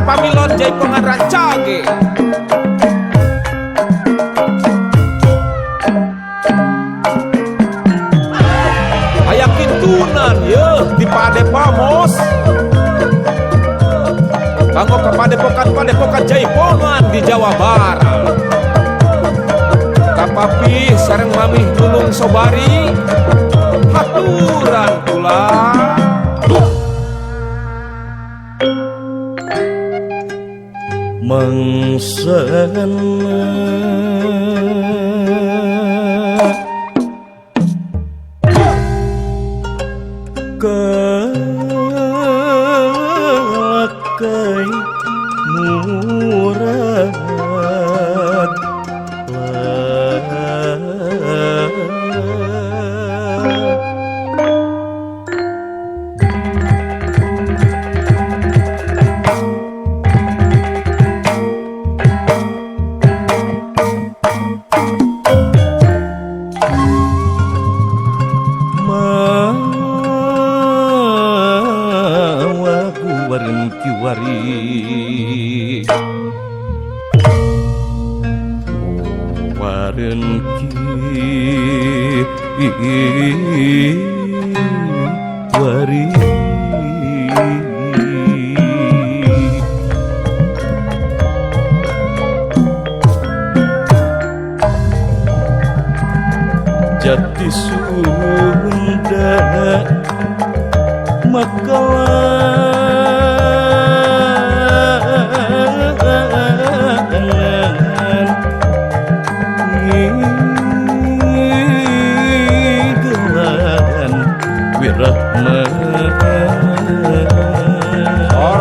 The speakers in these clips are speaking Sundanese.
pamilon jaipongan rancage. Aya kintunan yeuh di Padepamos. Kanggo ka padepokan-padepokan jaipongan di Jawa Barat. Kapapih sareng mamih Nunung Sobari haturan kula. Mengsena kalakai murad kiwari waren kiwari jati Sunda makalah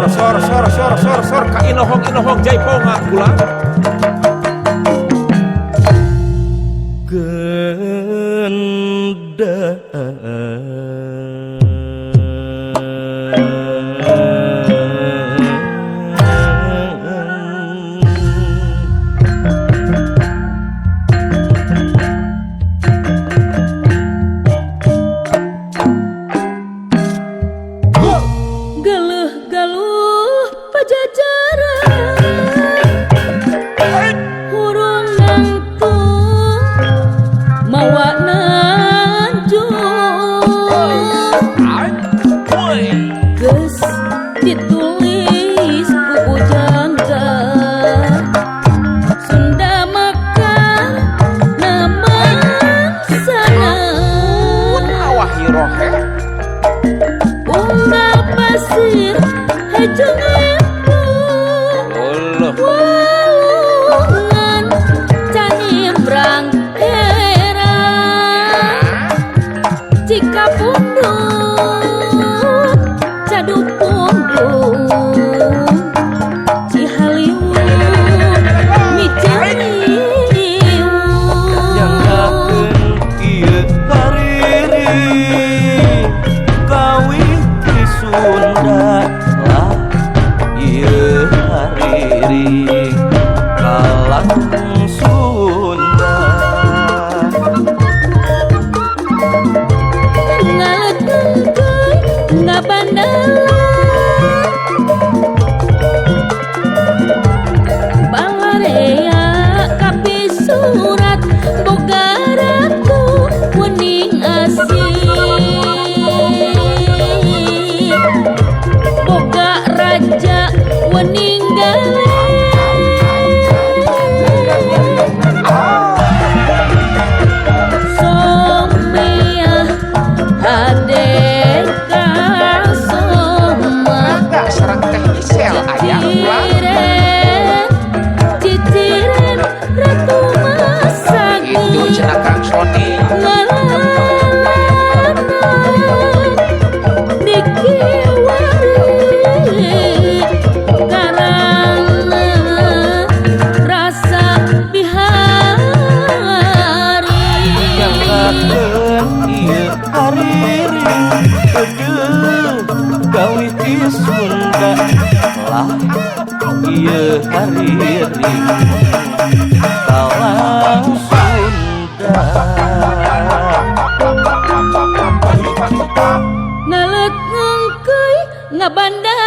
Sor sor sor sor sor sor ka inohong inohong jaipongan kula. Genda Galuh pajajaran hurung nangtung mawa nanjung geus ditulis ku pujangga Sunda maka nama sana unggal pasir hejo walungan canimbrang herang jika pundung cadu pundung Cihaliwung miceliwung nyanggakeun ieu hariri kawih ti Sunda lah ieu hariri kalang Sunda ngaletengkeun ngabandalan balarea kapisurat boga ratu wening asih boga raja wening galeh Someah hadeka soma sareng teh Isel aya kula. Ciciren ratu masagi Itu cenah Kang Sony. Ngalalana dikiwari karana rasa bihari nyanggakeun ieu hariri eueuh gawi ti Sunda lah ieu hariri kalang Sunda ngalet ngengkeuy ngabandalan